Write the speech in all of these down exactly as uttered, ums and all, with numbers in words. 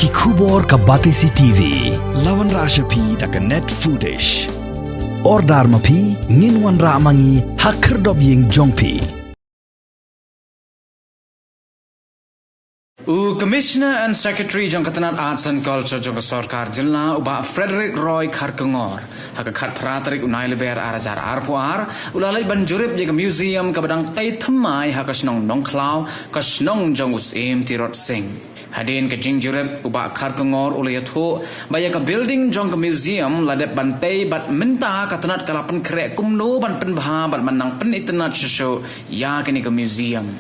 Ki khubor ka Batesi T V. La wanrah sha phi da ka Net Foodish. Order ma phi, ngin wanrah ma ngi ha khyrdop ïing jong phi. U Commissioner and Secretary jong ka tnat Arts and Culture jong ka sorkar jylla, u Bah Frederick Roy Kharkongor, ha ka khatphra tarik u Nailyber ar hajar arphew ar, u la leit ban jurip ïa ka museum kaba dang tei thymmai ha ka shnong Nongkhlaw, ka shnong jong u Syiem Tirot Sing. Hadien ka jingjurip, u Bah Kharkongor u la ïathuh ba ïa ka building jong ka museum la dep ban tei bad mynta ka tnat ka la pynkhreh kumno ban pynbha bad ban nang pynitynnad shuh shuh ïa kane ka museum.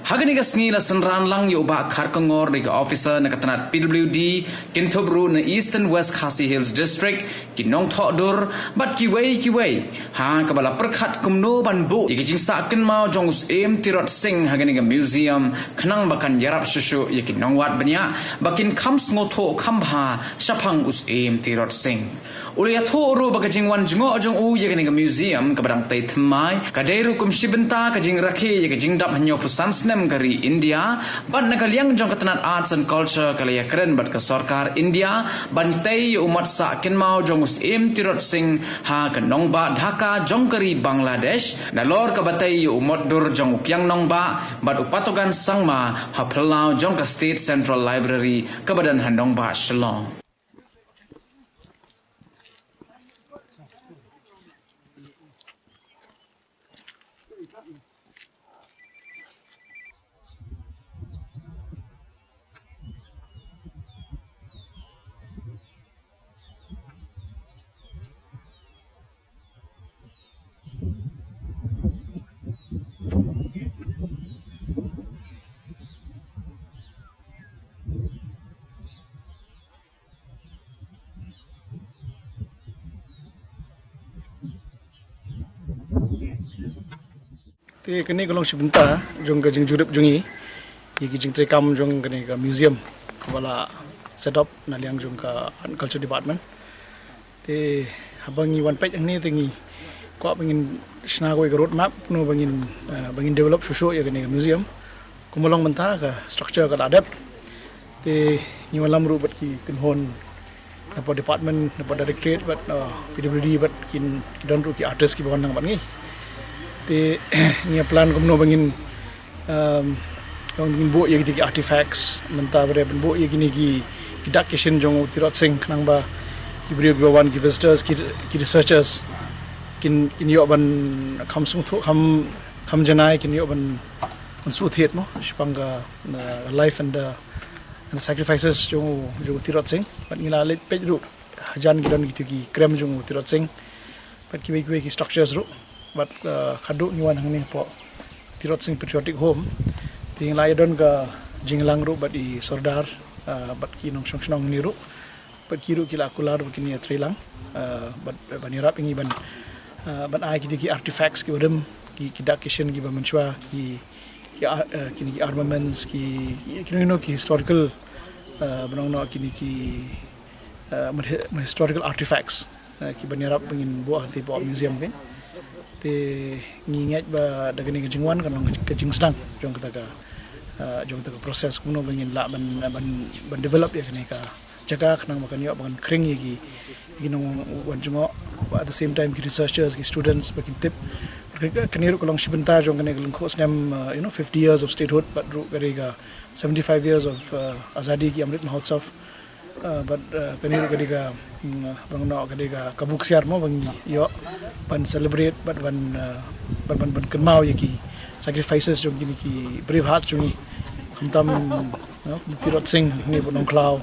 Ha kane ka sngi la synran lang ïa u Bah Kharkongor da ki officer na ka tnat P W D, kynthup ruh na Eastern West Khasi Hills District, ki nongthoh dur bad kiwei kiwei, ha kaba la pyrkhat kumno ban buh ïa ka jingsah kynmaw jong u Syiem Tirot Sing ha kane ka museum, khnang ba kan ïarap shuh shuh ïa ki nongwad bniah ba kin kham sngewthuh kham bha shaphang u Syiem Tirot Sing. U la ïathuh ruh ba ka jingwan jngoh jong u ïa kane ka museum kaba dang tei thymmai ka dei ruh kum shi bynta ka jingrakhe ïa ka jingdap hynñiewphew san snem ka ri India, bad na ka liang jong ka tnat Arts and Culture ka la ïakren bad ka sorkar India ban tei ïa u mot sah kynmaw jong u Syiem Tirot Sing ha ka nongbah Dhaka jong ka ri Bangladesh, nalor kaba tei ïa u mot dur jong u Kiang Nangbah bad u Patokan Sangma ha phyllaw jong ka State Central Library kaba don ha nongbah Shillong. Te kane ka long shi bynta jong ka jingjurip jong ngi ïa ki jingtreikam jong kane ka museum kaba la set up na liang jong ka Art and Culture Department. Te haba ngi wan peit hangne te ngi kwah ba ngin shna kawei ka road map kumno ba ngin, eh, ba ngin develop shuh shuh ïa kane ka museum. Kumba long mynta ka structure ka la dep. Te ngi wallam ruh bad ki kynhun na ka department, na ka directorate bad, uh, P W D bad kin, ki don ruh ki artist kiba wan lang bad ngi. Te ngi plan kumno ba ngin, um, ba ngin buh ïa kine ki artifacts mynta, ba dei ban buh ïa kine ki, ki dak ki shin jong u Tirot Sing khnang ba ki briew kiba wan, ki visitors, ki, ki researchers kin, kin ïoh ban kham sngewthuh, kham, kham janai, kin ïoh ban, ban sngewthuh mo shaphang ka, uh, life and the and the sacrifices jong u, jong u Tirot Sing. Bad ngi la leit peit ruh hajan ki don kito ki krem jong u Tirot Sing bad kiwei kiwei ki structures ruh. Bad, uh, khadduh ngi wan hangne hapoh Tirot Sing Patriotic Home, te ngi la ïa don ka jingïalang ruh bad i Sordar, uh, bad ki nongshong shnong hangne ruh. Bad ki ruh ki la kular ba kin ïa trei lang, uh, bad ban ïarap ïa ngi ban, uh, ban ai kito ki artifacts kiba rim, ki, ki dak ki shin kiba mynshuwa, ki, ki ar-, uh, kine ki armaments, ki, ki, kino kino ki historical, uh, ba nang noh kine ki, uh, mut hi-, mut historical artifacts, uh, kiban ïarap ba ngin buh hangtei hapoh museum kan. Te ngi ngeit ba da kane ka jingwan kan long ka jingsdang jong kata ka, uh, jong kata ka process kumno ba ngin lah ban, ban, ban develop ïa kane ka jaka khnang ba kan ïoh ba kan khring ïa ki, ïa ki nongwan jngoh, at the same time ki researchers, ki students ba kin tip. Kane ruh ka long shi bynta jong kane ka lyngkhuh snem, uh, you know, fifty years of statehood, bad ruh ka dei ka seventy-five years of, uh, Azadi ki Amrit Mahotsav. Uh, bad, uh, kane ruh ka dei ka, mm, ba nang noh ka dei ka, ka buk siar mo ba ngi ïoh ban celebrate bad ban, uh, ban, ban, ban kynmaw ïa ki sacrifices jong kine ki brave hearts jong ngi. Khamtam, you know, Tirot Sing hangne hapoh Nongkhlaw,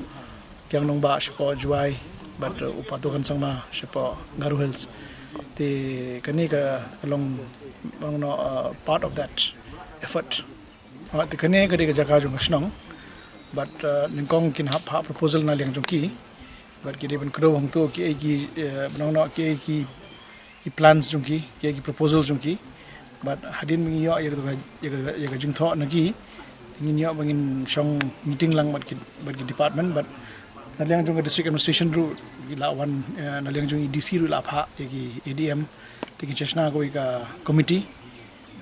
Kiang Nangbah shapoh Jowai, bad, uh, u Patokan Sangma shapoh Garo Hills. Te kane ka, ka long, ba nang noh, uh, part of that effort. Uh, te kane ka dei ka jaka jong ka shnong. Bad, uh, nyngkong kin hap phah proposal na liang jong ki. Bad ki dei ban kdew hangto kiei ki, uh, ba nang noh kiei ki, ki plans jong ki, kiei ki proposal jong ki. Bad hadien ba ngi ïoh ïa ka, ïa ka, ïa ka jingthoh na ki, te ngin ïoh ba ngin shong meeting lang bad ki, bad ki department, bad na liang jong ka district administration ruh ki la wan, eh, na liang jong i D C ruh la phah ïa ki A D M, te ki shna kawei ka committee,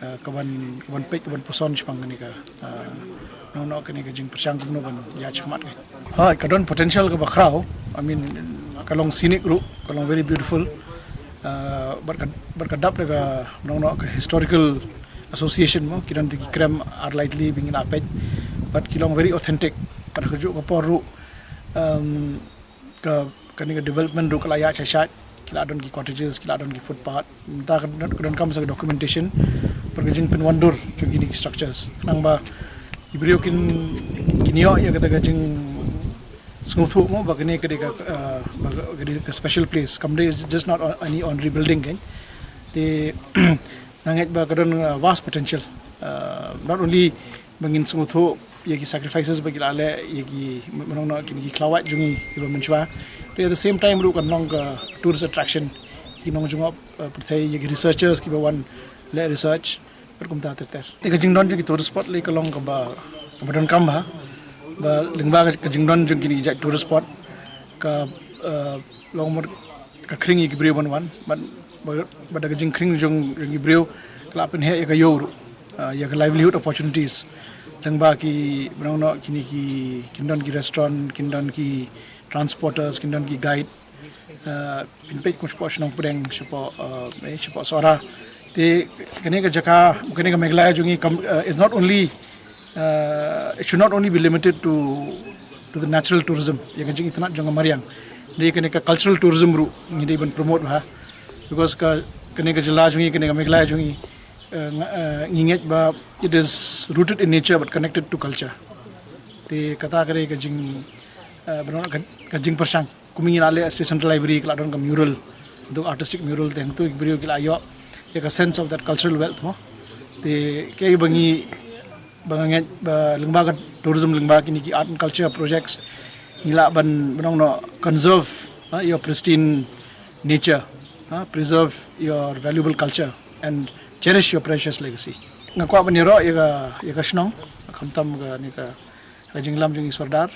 eh, kaban, kaban peit, kaban puson shaphang kane ka, eh, Nong nong kane ka jingpyrshang kumno ban ïa chakmat ka. Ha, ka don potential kaba khraw. I mean, ka long scenic ruh, ka long very beautiful. Uh, bad ka, bad ka dap da ka nong nong ka historical association mo, ki don te ki krem ar lightly bingin apet. Bad ki long very authentic. Bad ka juk ka por ruh, um, ka, kane ka development ruh ka la ïa chachat, ki la don ki cottages, ki la don ki footpath. Mynta ka don, ka don kam sa ka documentation, bad ka jingpynwandur jong kine ki structures. Khnang ba ki briew kin, kin ïoh ïa kata ka jingsngewthuh mo, ba kane ka dei ka, uh, ba ka dei ka special place. Kam dei, it's just not any ordinary building kan. Te nga ngeit ba ka don, uh, vast potential. Uh, not only ba ngin sngewthuh ïa ki sacrifices ba ki la leh, ïa ki, mynno nong kine ki khlawait jong ngi kiba mynshuwa. Te at the same time ruh kan long ka tourist attraction. Ki nongjngoh, uh, pyrthei, ïa ki researchers kiba wan leh research, bad kumta ter ter. Te ka jingdon jong ki tourist spot lei ka long kaba, kaba donkam bha. Ba lyngba ka jingdon jong kine ki jait tourist spot ka, uh, long mut ka khring ïa ki briew ban wan, bad, bad, bad da ka jingkhring jong, jong ki briew ka la pynheh ïa ka ïew ruh, uh, ïa ka livelihood opportunities. Lyngba ki, mynno nong kine ki, kin don ki restaurant, kin don ki transporters, kin don ki guide. Uh, pynpeit kum shapoh shnong pdeng, shapoh, uh, eh, shapoh Sohra. Te kane ka jaka, kane ka Meghalaya jong ngi kam, uh, is not only, uh, it should not only be limited to, to the natural tourism, ïa ka jingitynnad jong ka mariang. Dei kane ka cultural tourism ruh ngi dei ban promote bha. Because ka, kane ka jylla jong ngi, kane ka Meghalaya jong ngi, uh, nga, uh, ngi ngeit ba it is rooted in nature but connected to culture. Te kata ka dei ka jing, uh, ba nong ka, ka jingpyrshang. Kum ngi la leh State Central Library ka la don ka mural. Hangtu artistic mural te hangtu ki briew ki la ïoh ïa ka sense of that cultural wealth mo. Te kaei ba ngi, ba nga ngeit ba lyngba ka tourism, lyngba kine ki art and culture projects, ngi lah ban, ban nong nong conserve, ha, your pristine nature, ha, preserve your valuable culture and cherish your precious legacy. Nga kwah ban ïaroh ïa ka, ïa ka shnong, khamtam kane ka, ka jingïalam jong i Sordar.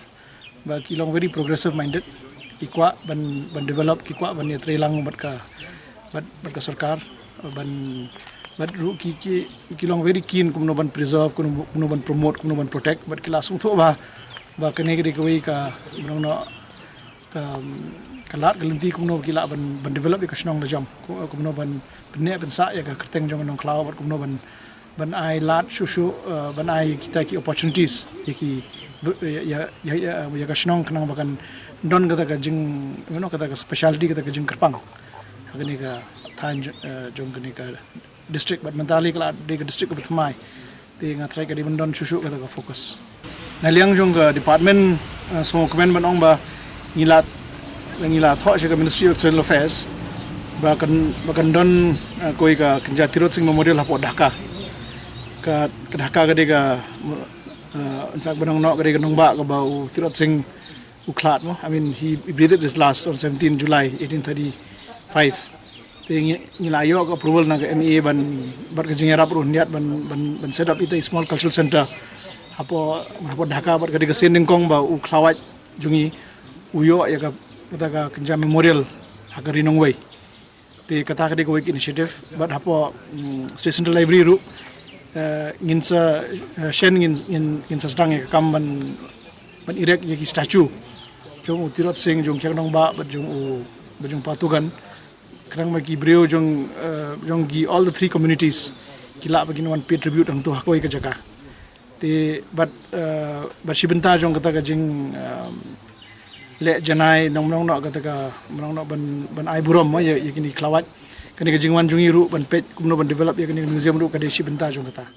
Ba ki long very progressive minded. Ki kwah ban, ban develop, ki kwah ban ïatreilang bad ka, bad, bad ka sorkar, ban, bad ruh ki, ki, ki long very keen kumno ban preserve, kumno, kumno ban promote, kumno ban protect, bad ki la sngewthuh bha ba kane ka dei kawei ka, mynno nong ka, ka lad ka lynti kumno ki lah ban, ban develop ïa ka shnong la jong, ku-, kumno ban pynneh pynsah ïa ka kyrteng jong ka Nongkhlaw, bad kumno ban, ban ai lad shuh shuh, uh, ban ai kita ki opportunities ïa ki, ïa, ïa, ïa, ïa, ïa ka shnong khnang ba kan don kata ka jing, you know, kata ka speciality, kata ka jingkyrpang ha kane ka thaiñ, uh, jong kane ka district, bad mynta lei ka la dei ka district kaba thymmai. Te nga tharai ka dei ban don shuh shuh kata ka focus. Na liang jong ka department, uh, sngewkmen ban ong ba ngi la, ngi la thoh sha ka Ministry of External Affairs ba kan, ba kan don, uh, kawei ka kynja Tirot Sing Memorial hapoh Dhaka. Ka, ka Dhaka ka dei ka, uh, in fact, ba nong nong ka dei ka nongbah kaba u Tirot Sing u khlad mo. I mean, he, he breathed his last on seventeen July eighteen thirty-five. Te ngi, ngi la ïoh ka approval na ka M A ban, bad ka jingïarap ruh hynñiat ban, ban, ban set up ita i small cultural center hapoh, hapoh Dhaka, bad ka dei ka sien nyngkong ba u khlawait jong ngi u ïoh ïa ka, kata ka kynja memorial ha ka Ri Nongwei. Te kata ka dei kawei ka initiative, bad hapoh, mm, State Central Library ruh, eh, ngin sa, eh, shen ngin, ngin, ngin sa sdang ïa ka kam ban, ban erect ïa ki statue jong u Tirot Sing, jong u Khiang Nongbah, bad jong u, bad jong u Pa Tugan. Khnang ba ki briew jong, eh, jong ki all the three communities ki lah ba kin wan pay tribute hangto ha kawei ka jaka. Te bad, eh, bad shi bynta jong kata ka jing, eh, leh janai nong, nong nong kata ka, nong nong ban, ban ai burom mo ïa, ïa kine ki khlawait. Kane ka jingwan jong ngi ruh ban peit kumno ban develop ïa kane ka museum ruh ka dei shi bynta jong kata.